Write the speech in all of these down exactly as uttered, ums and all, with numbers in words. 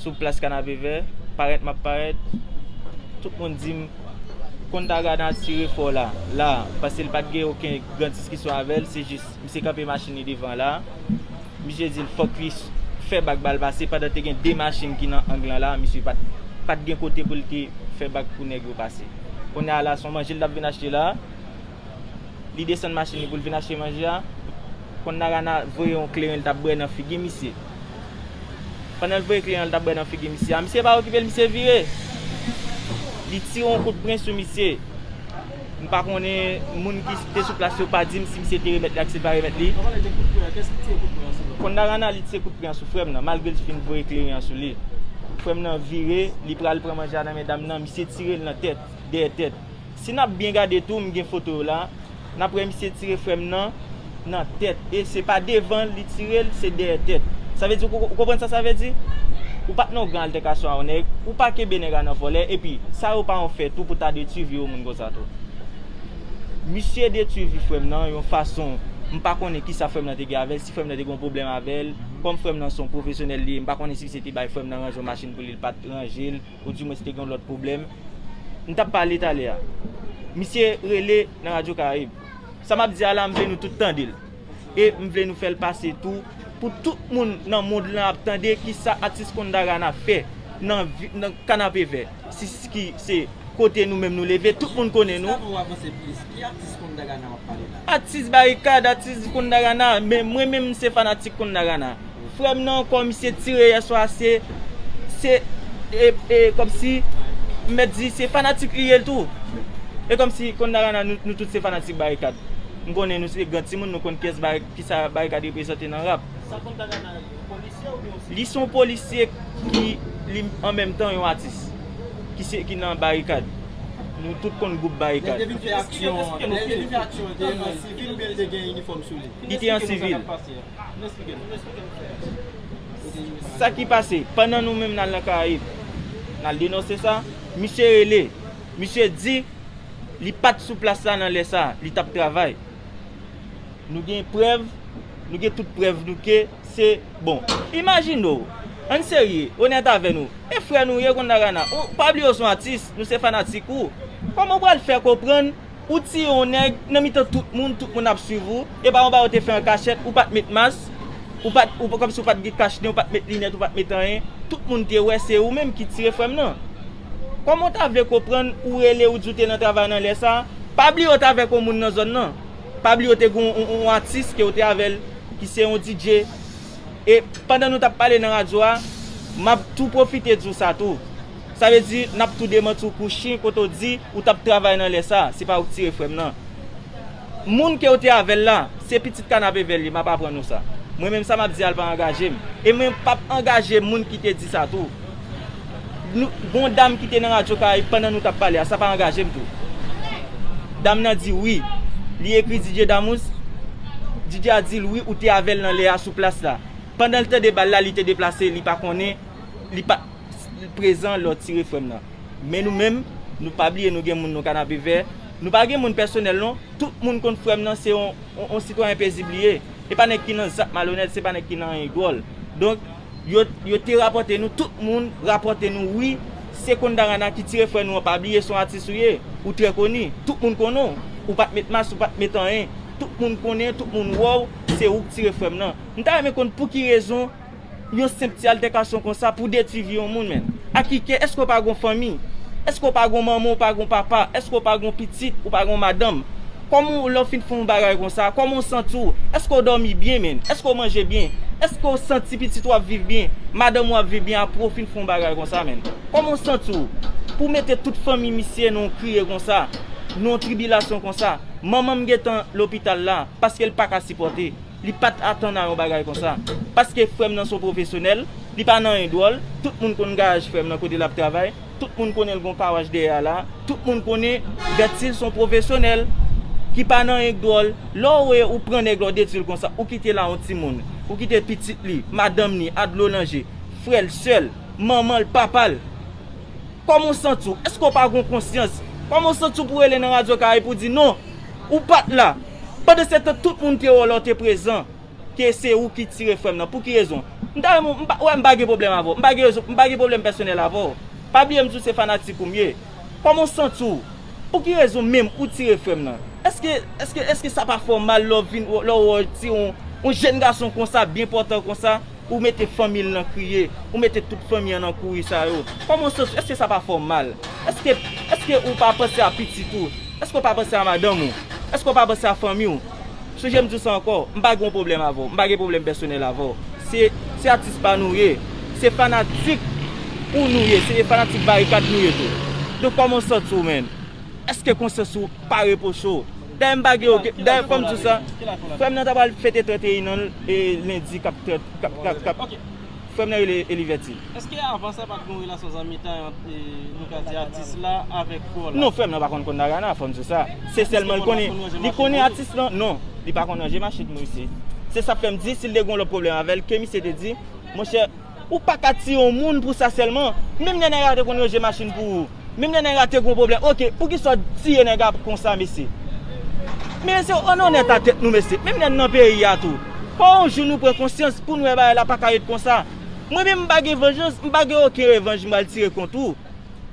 Sou plas Kanapevè, parèt m ap parèt, tout moun di m, Kontagana tire fò la, la, paske l pa t gen okenn gran diskisyon avè l, se jis, misye kanpe machin li devan la, misye di l fòk li fè bak ba l pase, pandan te gen de machin ki nan ang lan la, misye pa t, pa t gen kote pou l te fè bak pou nèg yo pase. Kounye a la, se yon manje l t ap vin achte la, li desann machin li pou l vin achte manje a, Kontagana voye yon kleren l t ap bwè nan figi misye. Pandan l voye kleren l t ap bwè nan figi misye a, misye pa okipe l, misye vire. Li tire yon kout pwen sou misye. M pa konnen, moun ki te sou plas yo pa di m si misye te remèt li ak si l pa remèt li. Kontagana, li tire kout pwen an sou frè m nan, malgre l fin voye kleren an sou li. Frè m nan vire, li pral pran manje a nan men dam nan, misye tire l nan tèt, dèyè tèt. Si n ap byen gade tou, m gen foto yo la, n ap wè misye tire frè m nan, nan tèt. E se pa devan li tire l, se dèyè tèt. Sa vle di, ou, ou konprann sa sa vle di? Ou pa t nan yon gran altèkasyon a yon nèg, ou pa kenbe nèg la nan vòlè, epi sa yo pa yon fè tou pou ta detwi vi yon moun konsa tou. Misye detwi vi frè m nan yon fason, m pa konnen kisa frè m nan te gen avè l, si frè m nan te gen yon pwoblèm avè l, kòm frè m nan se yon pwofesyonèl li ye, m pa konnen si misye te bay frè m nan ranje yon machin pou li, li pa t ranje l, oudimwens te gen yon lòt pwoblèm. M t ap pale talè a. Misye rele nan Radyo Karayib. Sa m ap di a la, m vle nou tout tande l. E m vle nou fè l pase tou, pou tout moun nan mond lan ap tande kisa atis Kontagana fè nan, vi- nan Kanapevè. Si, si ki se kote nou menm nou leve, tout moun konnen nou. Avan w avanse plis, ki atis Kontagana w ap pale la? Atis Barikad, atis Kontagana, men mwen menm se fanatik Kontagana. Frè m nan ankò, misye tire yè swa, se, se, e, e, kòmsi, m mèt di, se fanatik li ye l tou. E kòmsi Kontagana, nou, nou tout se fanatik Barikad. M konnen nou se gran timoun, nou konn kiyès Bari- kisa Barikad reprezante nan rap. Li se yon polisye ki, li, an menm tan, yon atis. Ki se, ki nan Barikad. Nou tout konn gwoup Barikad. Lè l te vin fè aksyon an, lè l te vin fè aksyon an, te an sivil oubyen l te gen inifòm sou li? Li te an sivil. Sa ki pase, pandan nou menm n al nan Karayib, n al denonse sa, misye rele, misye di li pa t sou plas la nan lè sa, li t ap travay. Nou gen prèv, nou gen tout prèv nou ke se, bon, imajine w, ann serye, onèt avè nou, e frè nou ye Kontagana, ou pa bliye w se yon atis, nou se fanatik ou. Kòman w pral fè konprann ou tiye yon nèg nan mitan tout moun, tout moun ap swiv ou, e pa yon bagay ou te fè an kachèt, ou pa t met mas, ou pa t, ou, kòmsi ou pa t gen kach nen, ou pa t met linèt, ou pa t met anyen, tout moun te wè se ou menm ki tire frè m nan. Kòman w ta vle konprann ou rele ou di w te nan travay nan lè sa? Pa bliye w t avèk yon moun nan zòn nan. Pa bliye w te gen yon, yon, yon atis ke w te avè l, ki se yon D J. E pandan nou t ap pale nan radyo a, m ap tou pwofite di w sa tou. Sa vle di, n ap tou demanti w kou chen kote w di ou t ap travay nan lè sa, se pa ou k tire frè m nan. Moun ke w te avè l la, se pitit Kanapevè l ye, m ap aprann ou sa. Mwen menm sa m ap di a l pa angaje m. E mwen p ap angaje moun ki te di sa tou. Nou, gon dam ki te nan Radyo Karayib pandan nou t ap pale a, sa pa angaje m tou. Dam nan di wi. Li ekri D J Damous. D J a di l wi, ou te avè l nan lè a sou plas la. Pandan l tande bal la, li te deplase, li pa konnen, li pa prezan lè w tire frè m nan. Men nou menm, nou pa bliye nou gen moun nou Kanapevè. Nou pa gen moun pèsonèl non. Tout moun konn frè m nan se yon, yon, yon sitwayen pezib li ye. E pa nèg ki nan zak malonèt, se pa nèg ki nan anyen dwòl. Donk, yo, yo te rapòte nou, tout moun rapòte nou, wi, se Kontagana ki tire frè nou an, pa bliye se yon atis ou ye, ou trè koni, tout moun konnen w, ou pa t met mas, ou pa t met anyen, tout moun konnen, tout moun wè w, se ou k tire frè m nan. M ta renmen konn pou ki rezon yon senp ti altèkasyon konsa pou detwi vi yon moun, menn. Akike, èske w pa gon fanmi? Èske w pa gon manman, w pa gon papa? Èske w pa gon pitit, ou pa gon madanm? Kòman w, lè w fin fè yon bagay konsa, kòman w santi w? Èske w dòmi byen, menn? Èske w manje byen? Èske w santi pitit ou ap viv byen? Madanm ou ap viv byen apre w fin fè yon bagay konsa, menn? Kòman w santi w? Pou w mete tout fanmi misye nan yon kriye konsa, nan yon tribilasyon konsa. Manman m gentan lopital la, paske l pa ka sipòte. Li pa t atann a yon bagay konsa. Paske frè m nan se yon pwofesyonèl, li pa nan anyen dwòl, tout moun konn garaj frè m nan kote l ap travay, tout moun konnen l gon kawaj dèyè a la, tout moun konnen Vètil se yon pwofesyonèl ki pa nan anyen k dwòl. Lè w wè ou pran nèg la w detwi l konsa, ou kite la yon timoun, ou kite pitit li, madanm li, a dlo nan je, frè l, sè l, manman l, papa l. Kòman w santi w? Èske w pa gon konsyans? Kòman w santi w pou w rele nan Radyo Karayib pou w di non, ou pa t la? Pandansetan, tout moun te wè w lè w te prezan, ke se ou ki tire frè m nan. Pou ki rezon? M ta renmen w, m pa, wè, m pa gen pwoblèm avè w. M pa gen rezon, m pa gen pwoblèm pèsonèl avè w. Pa bliye m di w se fanatik ou m ye. Kòman w santi w? Pou ki rezon menm ou tire frè m nan? Èske, èske, èske sa pa fè w mal lè w vin, lè w wè w tire yon, yon jèn gason konsa, byen pòtan konsa, ou mete fanmi l nan kriye, ou mete tout fanmi an nan kouri sa yo? Kòman w santi w? Èske sa pa fè w mal? Èske, èske ou pa panse a pitit ou? Èske w pa panse a madanm ou? Èske w pa panse a fanmi w? Sonje m di w sa ankò, m pa gen yon pwoblèm avè w, m pa gen pwoblèm pèsonèl avè w. Se, se atis pa nou ye, se fanatik ou nou ye, se fanatik Barikad nou ye tou. Donk kòman w santi w, menn? Èske konsyans ou pa repwoche w? Dayè m pa gen okenn, dayè fò m di w sa, frè m nan ta pral fete trannteyen an, e, lendi k ap trant, k ap, k ap, k ap, frè m nan rele Eliverti. Èske avan sa pa t gen yon relasyon zanmitay ant, e, nou ka di atis la avèk frè w la? Non, frè m nan pa konn konn Dagana, fò m di w sa. Se sèlman l konnen, li konnen atis lan, non, li pa konn ranje machin pou misye. Se sa k fè m di, si l te gen yon lòt pwoblèm avè l, ke misye te di, monchè, ou pa ka tiye yon moun pou sa sèlman. Menm lè nèg la te konn ranje machin pou ou, menm lè nèg la te gen yon pwoblèm, oke, poukisa w tiye nèg la konsa, mesye? Men mesye, ann onèt a tèt nou, mesye. Menm lè n nan peyi a tou, fò yon jou nou pran konsyans pou n wè bagay la pa ka ret konsa. Mwen menm, m pa gen vanjans, m pa gen okenn revanj m pral tire kont ou.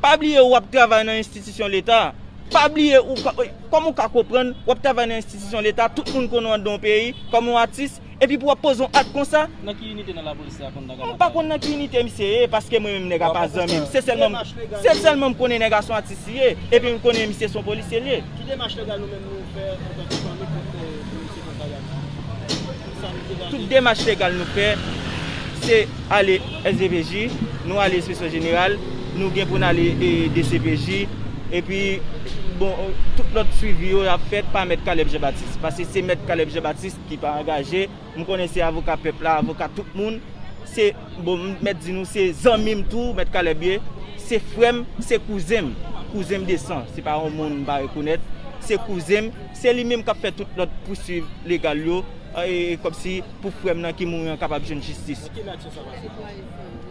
Pa bliye w ap travay nan enstitisyon Leta. Pa bliye ou ka, kòman w ka konprann w ap travay nan enstitisyon Leta, tout moun konnen w anndan yon peyi, kòm yon atis, epi pou w ap poze yon ak konsa? Nan ki inite nan lapolis la konn Dagana? M pa konn nan ki inite misye ye, paske mwen menm nèg la pa zanmi m. Se sèlman, se sèlman m konnen nèg la se yon atis li ye, epi m konnen misye se yon polisye li ye. Ki demach legal nou menm nou fè antanke fanmi kont, e, pou misye kont Dagana? Tout demach legal nou fè, se ale S D P J, nou ale Enspeksyon Jeneral, nou gen pou n ale, e, D C P J, epi, bon, tout lòt swivi yo ap fèt pa Mèt Caleb Jean Baptiste, paske se Mèt Caleb Jean Baptiste ki pa angaje. M konnen se avoka pèp la, avoka tout moun. Se, bon, m mèt di nou, se zanmi m tou, Mèt Caleb ye. Se frè m, se kouzen m. Kouzen m de san. Se pa yon moun m pa rekonèt. Se kouzen m. Se li menm k ap fè tout lòt pouswiv legal yo, e, kòmsi pou frè m nan ki mouri an kapab jwenn jistis.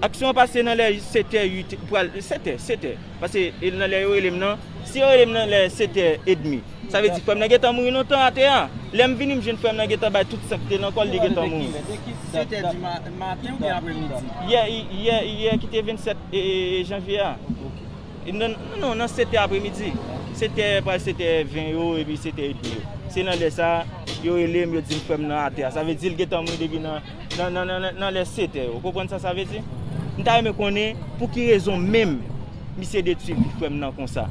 Aksyon an pase nan lè sèt è, uit, pral sèt è, sèt è. Paske e nan lè yo rele m nan, si yo rele m nan lè sèt è edmi, sa vle di frè m nan gentan mouri lontan atè a. Lè m vini, m jwenn frè m nan gentan bay tout san ki te nan kò l, li gentan mouri. Sèt è di ma-, maten oubyen apremidi? Yè, yè, yè ki te vennsèt, e, e, e, janvye a. E nan, non, nan sèt è apremidi. Sèt è, pral sèt è ven yo, epi sèt è edmi yo. Se nan lè sa a, yo rele m, yo di m frè m nan atè a. Sa vle di l gentan mouri depi nan nan, nan, nan, nan, nan lè sèt è yo. Ou konprann sa sa vle di? M ta renmen konnen pou ki rezon menm misye detwi vi frè m nan konsa.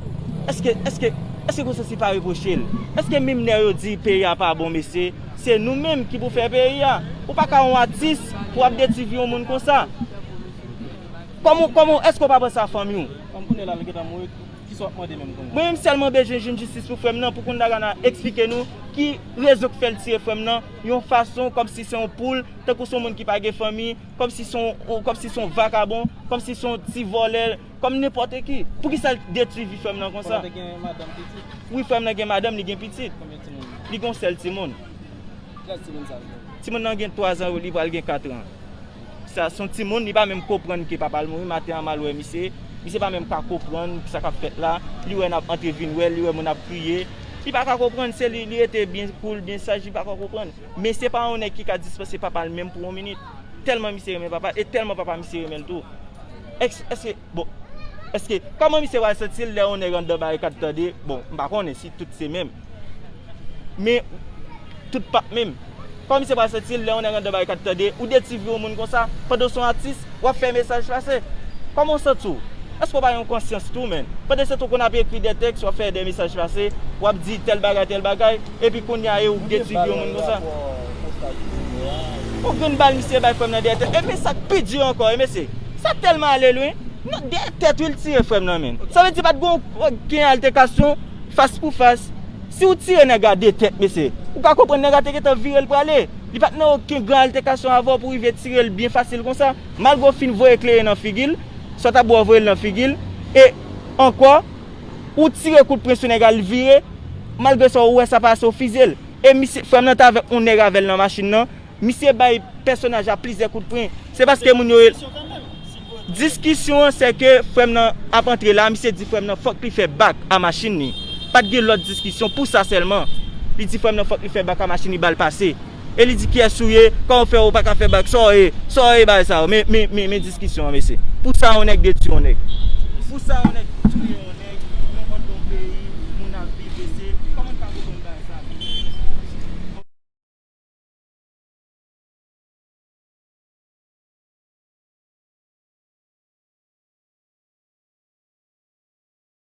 Èske, èske, èske konsyans li pa repwoche l? Èske menm lè yo di peyi a pa bon, mesye, se nou menm ki pou fè peyi a? Ou pa ka yon atis pou w ap detwi vi yon moun konsa. Kòman, kòman, èske w pa panse a fanmi w? Kòm kounye a la, l gentan mouri, kisa w ap mande menm kounye a? Mwen menm sèlman bezwen jwenn jistis pou frè m nan, pou konn Dagana eksplike nou ki rezon k fè l tiye frè m nan, yon fason kòmsi se yon poul, tankou se yon moun ki pa gen fanmi, kòmsi se yon, kòmsi se yon vakabon, kòmsi se yon ti vòlè, kòm nenpòt ki. Poukisa l detwi vi frè m nan konsa? Frè m nan te gen madanm, pitit? Wi, frè m nan gen madanm, li gen pitit. Konbyen timoun? Li gen yon sèl timoun. Kilès timoun sa l gen? Timoun nan gen twa zan, li pral gen kat an. Sa, se yon timoun, li pa menm konprann ke papa l mouri, maten an m al wè misye. Misye pa menm ka konprann sa k ap fèt la. Li wè n ap antre vin wè l, li wè moun ap kriye. Li pa ka konprann, se li, li rete byen cool, byen saj, li pa ka konprann. Men se pa yon nèg ki ka dispanse papa l menm pou yon minit. Tèlman misye renmen papa l, e tèlman papa misye renmen l tou. Èske, èske, bon, èske, kòman misye pral santi l lè yon nèg anndan barikad tande, bon, m pa konnen si tout se menm. Men, tout p ap menm. Kòman misye pral santi l lè yon nèg anndan barikad tande, ou detwi vi yon moun konsa, pandan w se yon atis, w ap fè mesaj pase? Kòman w santi w? Èske w pa gen yon konsyans tou, menn? Pandan se tan w konn ap ekri de tèks, w ap fè de mesaj pase, w ap di tèl bagay, tèl bagay, epi kounye a, e ou detwi vi yon moun konsa? Yon grenn bal misye bay frè m nan dèyè tèt. E men sa k pi di ankò, e mesye, sa tèlman ale lwen. Non, dèyè tèt wi l tire frè m nan, menn. Sa vle di pa t gen okenn altèkasyon fas pou fas. Si w tire nèg la de tèt, mesye, ou ka konprann nèg la te gentan vire l prale. Li pa t nan okenn gran altèkasyon avè w pou w rive tire l byen fasil konsa. Malgre w fin voye kleren nan figi l, sa w t ap bwè w voye l nan figi l, e ankò, ou tire kout pwen sou nèg la, l vire, malgre sa, ou wè sa pase, w fize l. E misye, frè m nan t avèk yon nèg avè l nan machin nan, misye bay pèsonaj la plizyè kout pwen. Se paske moun yo rele. Diskisyon an, se ke frè m nan ap antre la, misye di frè m nan fòk li fè bak a machin li. Pa t gen lòt diskisyon pou sa sèlman. Li di frè m nan fòk li fè bak a machin li, ba l pase. E li di kiyès ou ye, kòman w fè ou pa ka fè bagay, sa w ye, sa w ye bagay sa yo. Men, men, men, men diskisyon an, mesye. Pou sa yon nèg detwi yon nèg. Pou sa yon nèg touye yon